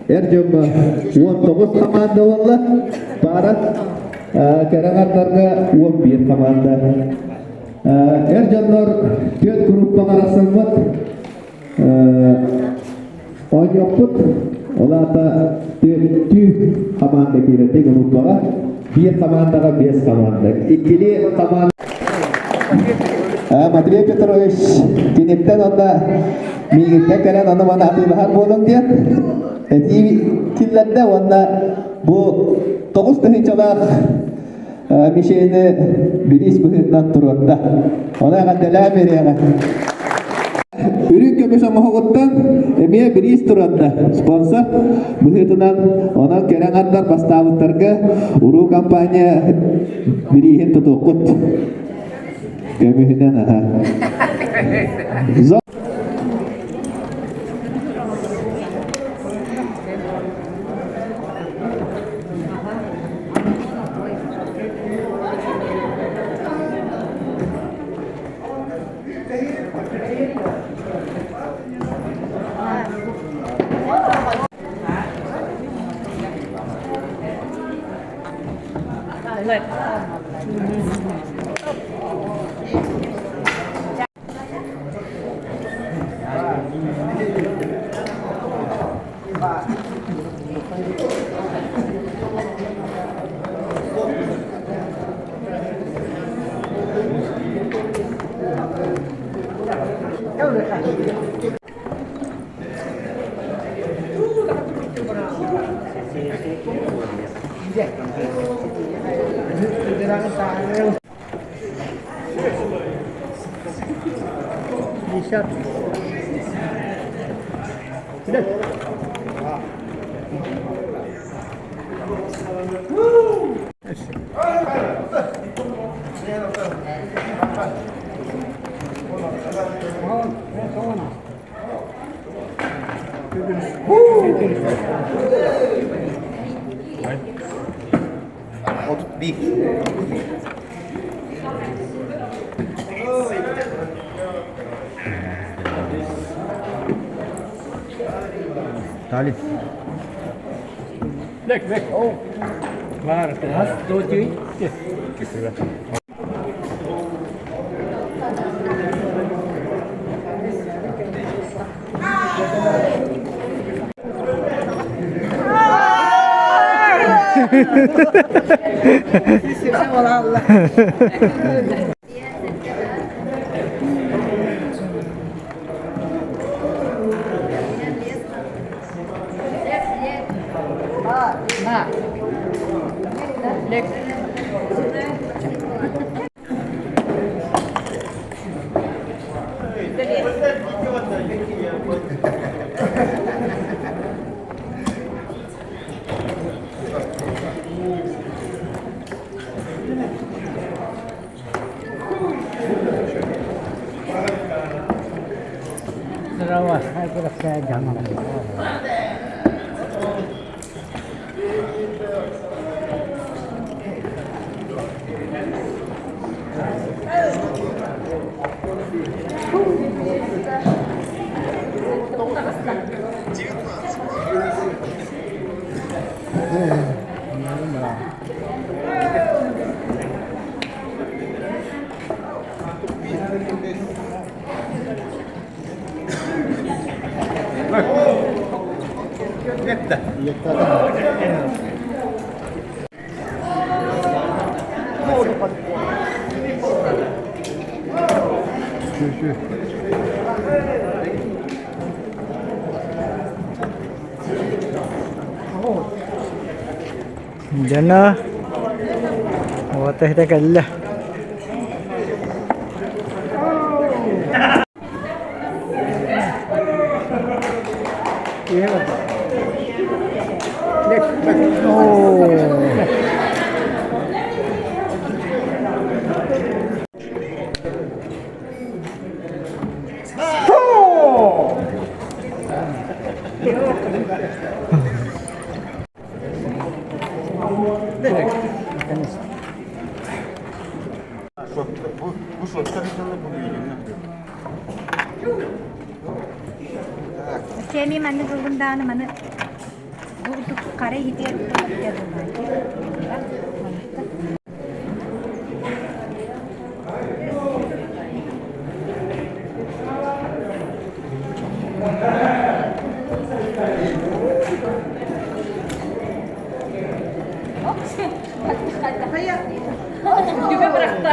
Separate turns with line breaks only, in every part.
Эр дьоҥҥо 19 хамаанда буолла. Пара кэрэ аҥардарга 11 хамаанда. Эр дьоннор түөрт группаҕа арахсаммыт оонньуохпут. Ол аата түөртүү хамаанда киирэрдии группаҕа. Биир хамаандаҕа биэс хамаанда. Иккилии хамаанда Матвей Петрович киниттэн уонна миигиттэн кэлэн ону маны атыылаһар буолуҥ диэн этии киллэрдэ уонна бу 9 тыһыынчалаах мишени бириис быһыытынан туруорда. Ону эҕэрдэлээн биэриэҕэ. Үрүҥ көмүс оҥоһугуттан эмиэ бириис туруорда. Спонсор быһыытынан онон кэрэ аҥардар бастаабыттарга уруу компания бирииһин тутуоххут. Көмүһүнэн аха.
Дьоно уота иһитэ кэллэ.
маннык ыллым даҕаны маны бу курдук хара иһитигэр Түбэ бырахта.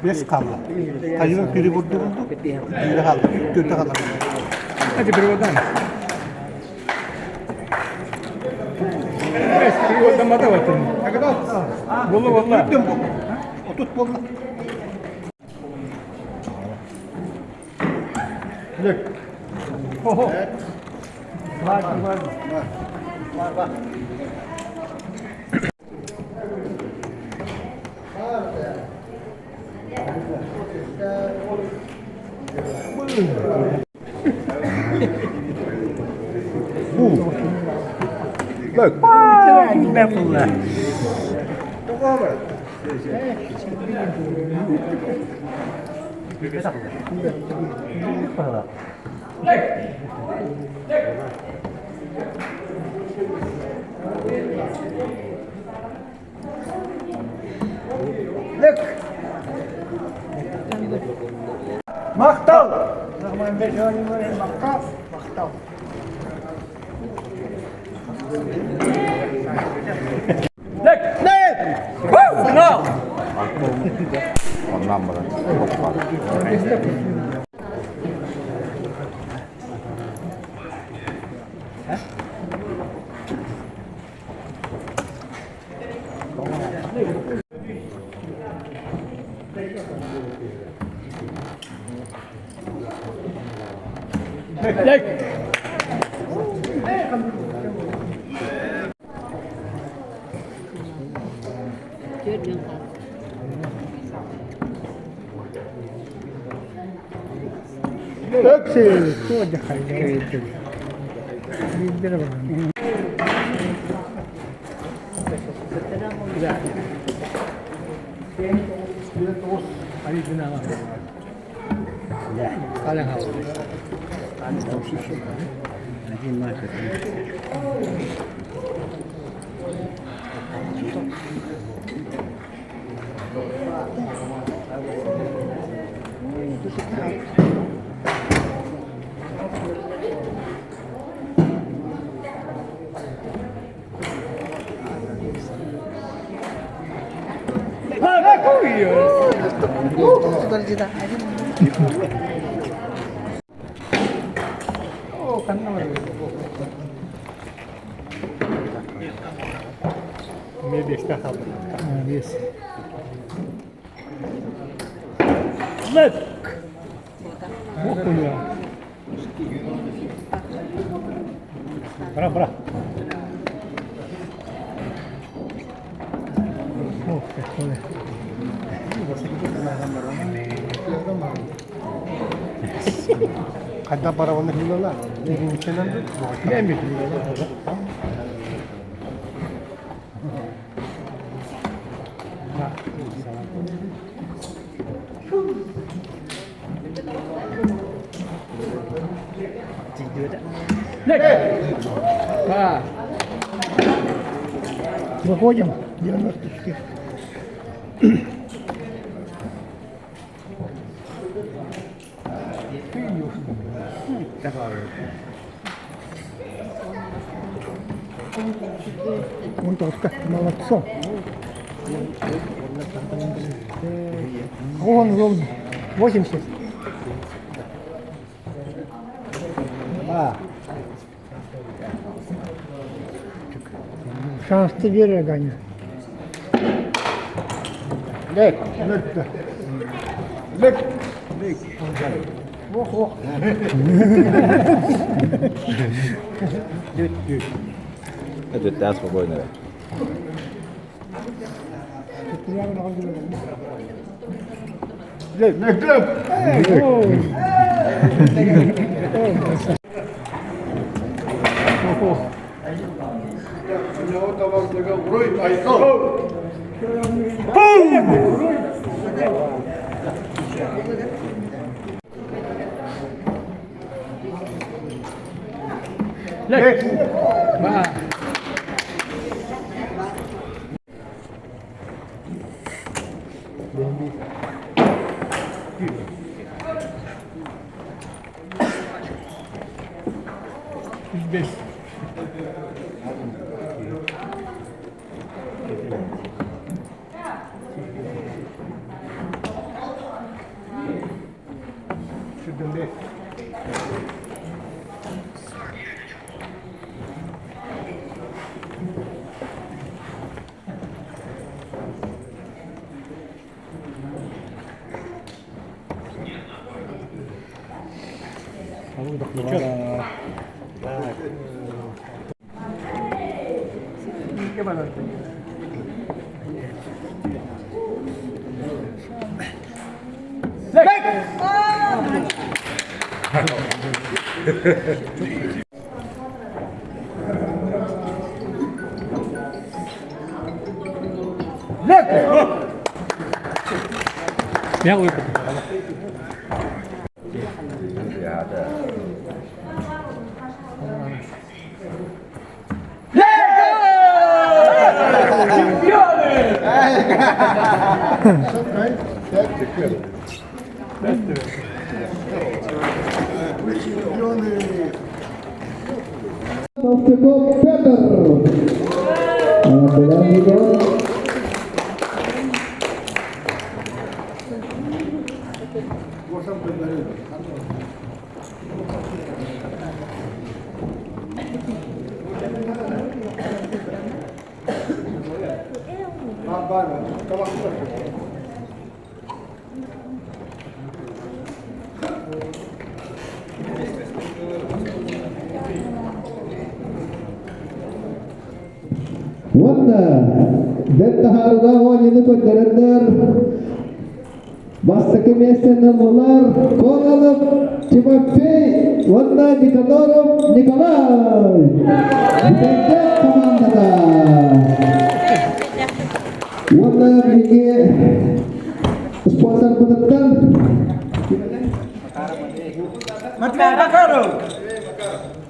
Бес kaldı. Hayır biri vurdu vurdu. Biri kaldı. Dörtte kaldı.
Hadi bir oradan. Бес, bir oradan bana bakın.
Ne kadar?
Valla valla.
Dörtten bu. Otuz bollu.
Oho. Var var.
Var var. Махтал! Махтал. Ne beşte kaldı.
Бес. Лек. Бохуя.
Бра бра.
Ох, какой.
Kadda paravanı hıllalar. Birin içinden de.
Ne mi? Выходим. 94. Вон тоска, молодцом. Вон, вон, 80. Шанс тебе, Ганя.
Лек. Лек. Лек.
Ох, ох.
Это спокойно.
Лек. Лек. Лек.
Толстяков Петр. Благодарим. Уонна бэрт таһаарыылаах оонньууну көрдөрөннөр бастакы миэстэни ыллылар Кононов Тимофей уонна Никаноров Николай. Бүтэйдээх командата. Уонна биһиги спонсорбытыттан
Матвей Макаров!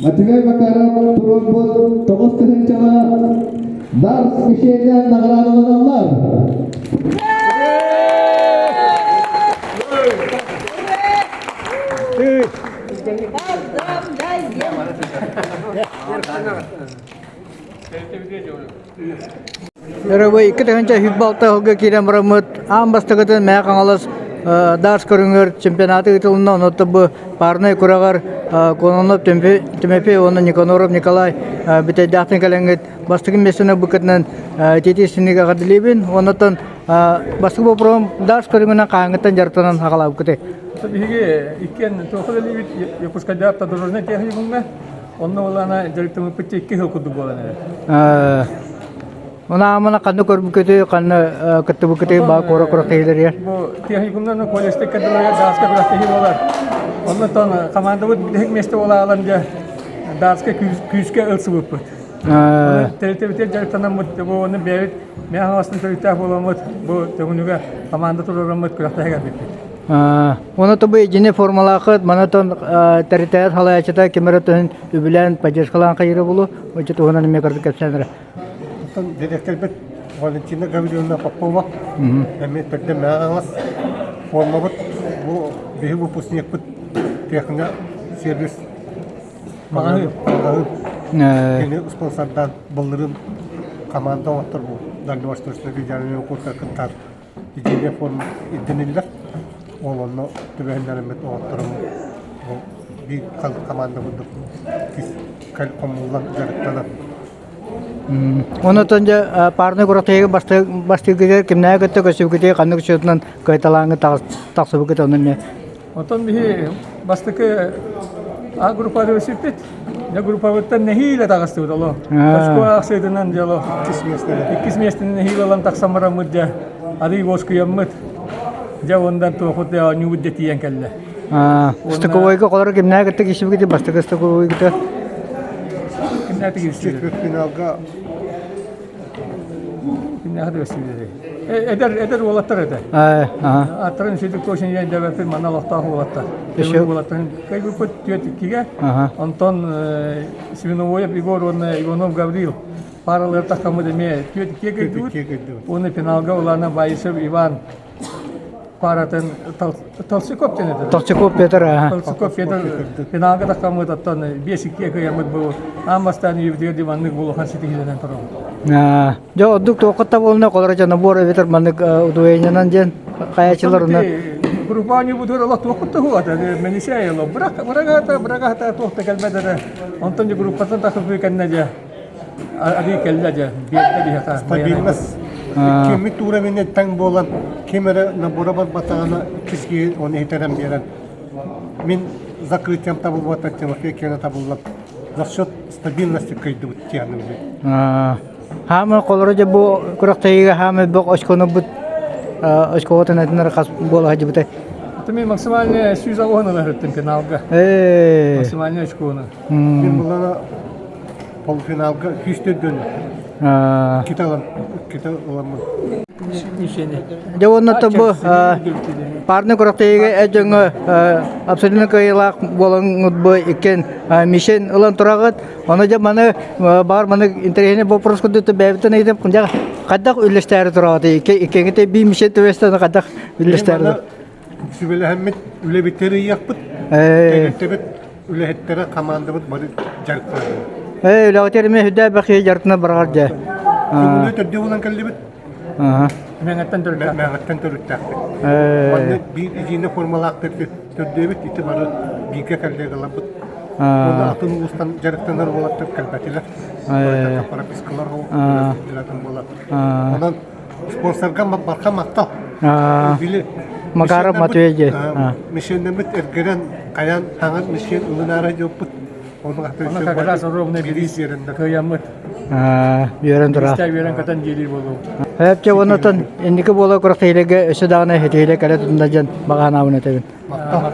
Матвей Макаров туруорбут 9 тыһыынчаҕа Дарс мишенинэн наҕараадаланаллар.
Поздравляем!
Өрөбөй 2026 сылга киирэн бараммыт аан бастакытын Мэҥэ Хаҥалас дартс көрүҥэр чемпионаты ыытылынна. Онон бу парнай күрэҕэр Кононов Тимофей уонна Никаноров Николай бүтэйдээхтин кэлэҥҥит бастакы миэстэни ылбыккытынан итии истиҥник эҕэрдэлиибин. Оннуттан бастакы боппуруоһум дартс көрүҥүнэн хаһааҥҥыттан дьарыктанан саҕалаабыккытый?
Биһиги иккиэн туохха үлэлиибит Якутскайда автодорожнай техникумҥа. Онно улаана дьарыктаммыппыт 2 сыл курдук буолан эрэр.
Унаамына ханна көрбүккүтүй, ханна кыттыбыккытый баа куора күрэхтэһиилэригэр?
Бу техникумнан колледжтык кадровая дартска күрэхтэһии буолар. Оннуттан командабыт бүтэһик миэстэ буолаалан дьэ дартска күүскэ ылсыбыппыт. Тэрилтэбитигэр дьарыктанаммыт бу оны бэйэбит Мэҥэ Хаҥаластан төрүттээх буоламмыт бу Төҥүлүгэ команда туруораммыт күрэхтэһэ кэлбиппит.
Оны тобу едине формалаахыт, манатон тэритээт халаячыта кимере төһүн үбүлээн поддержкалаан хайыры булу, оччо туһунан эмиэ кырдык кэпсээнэрэ.
Оттон дириэктэрбит Валентина Гавриловна Попова эмиэ төрдө Мэҥэ формабыт бу биһи выпускникпыт техно сервис маҕаһыын кини спонсордаан былырыын команда оҥоттор бу Дальневосточный федеральный округка кыттар единая форма ирдэниллэр ол онно түбэһиннэриммит оҕотторум бу биир команда курдук хомуллан дьарыктанан
Онотон дьэ парный куратыйга бастыгыгар кимнээҕи кытта көсүбүкүтүй ханнык счетунан кыайталааҥҥы тахсыбыкыт онон эмиэ
Оттон биһи бастакы А группада өсүппүт. Дьэ группабыттан нэһиилэ таҕыстыбыт оло. Очко ахсыытынан дьэ оло.
Иккис миэстэни.
Иккис миэстэни нэһиилэ ылан тахсан бараммыт дьэ арый уоскуйаммыт. Дьэ ондан туохут дьэ оонньуубут дьэ тиийэн кэллэ.
Стыковойга холоро кимнээҕи кытта киирсибикити бастакы стыковойгыта?
Кимнээҕи киирсибит?
Четвертьфиналга
Кимнээҕи да өссүлэри. Эдэр эдэр уолаттар этэ. Аттарын сүдүк точно өйдөөбөппүн манна олохтоох уолаттар. Уолаттарын кайбыппыт түөрт иккигэ. Онтон Свиновоев Егор уонна Иванов Гаврил паралар таххаммыт эмиэ түөрт иккигэ кыйдыбыт. Уонна финалга Улана Баишев Иван паратын Толстяков диэн этэ.
Толстяков Петр, аха.
Толстяков Петр финалга таххаммыт оттон 5-2 кыйаммыт бу аан бастаан үйэбитигэр ди маннык улахан ситиһиилэнэн турабыт.
Дьэ ордук туохха буолна колора дьоно буор эбэтэр маннык удвоениенан диэн хайачылар уна
Группа бутур олох туоххут туһуата менисэ ело бырак бырагата бырагата туохта кэлбэт онтон группаттан тахсыы кэннэ дьэ Арыы кэллэ дьэ, биэрдэ биһиэхэ.
Стабильность. Киммит уровень таҥ буолан, ким эрэ набора барбатаҕына иккис киһи оны иһитэрэн биэрэн. Мин закрытием табыллыбата Тимофей киэнэ табыллан за счет стабильности кыйдыбыт диэн
Хаама холоро дьэ бу күрэхтэһиигэ хаама бөх очкону бут очкоҕутун этинэр хас буола сылдьыбытай?
Это мен максимальная сүүс аҕыһын ылар финалга. Максимальная очкону.
Мин булана полуфиналга күүстөрдөн кита ыламмын.
Дьэ уонна бу парный күрэхтэһиигэ эр дьоҥҥо абсолютно кыайыылаах буолаҥҥыт бу иккиэн мишень ылан тураҕыт. Ону дьэ маны баар маны интэриэһинэй вопрос курдук бэйэбиттэн ыйытым дьэ хайдах үллэстээри тураҕыт иккиэҥҥитэ биир мишень түбэстэн хайдах үллэстээри
Сүбэлэһэммит үлэбитигэр ыйыахпыт. Тэрилтэбит үлэһиттэрэ хамаандабыт бары дьарыктанабыт.
Ээ, үлэҕитигэр эмиэ сүрдээх бэхиэ дьарыктана бараҕар дьэ.
Көҥүлү төрдүө булан кэллибит.
Мэҥэттэн төрүттээхпит.
Мэҥэттэн төрүттээхпит. Манна биир едиинэ формалаах төрдүөбүт ити бары бииргэ коллегаларбыт. Уонна атын улуустан дьарыктанар уолаттар кэлбэтилэр. Пропискалар буолар. Онон Спонсорга барха махтал. Били
Макаров Матвей дии.
Мишеннэммит эргэрэн хайаан хаҥан мишен ылынаара дьоппут.
Оны как раз ровно бириис кыайаммыт.
Үөрэн тура.
Үөрэн көтөн диэлии буолуо.
Эпче онотон инники буола күрэхтэһиилэргэ өссө даҕаны этиилэ кэлэ тутунна диэн баҕа санаабын этэбин.
Махтал.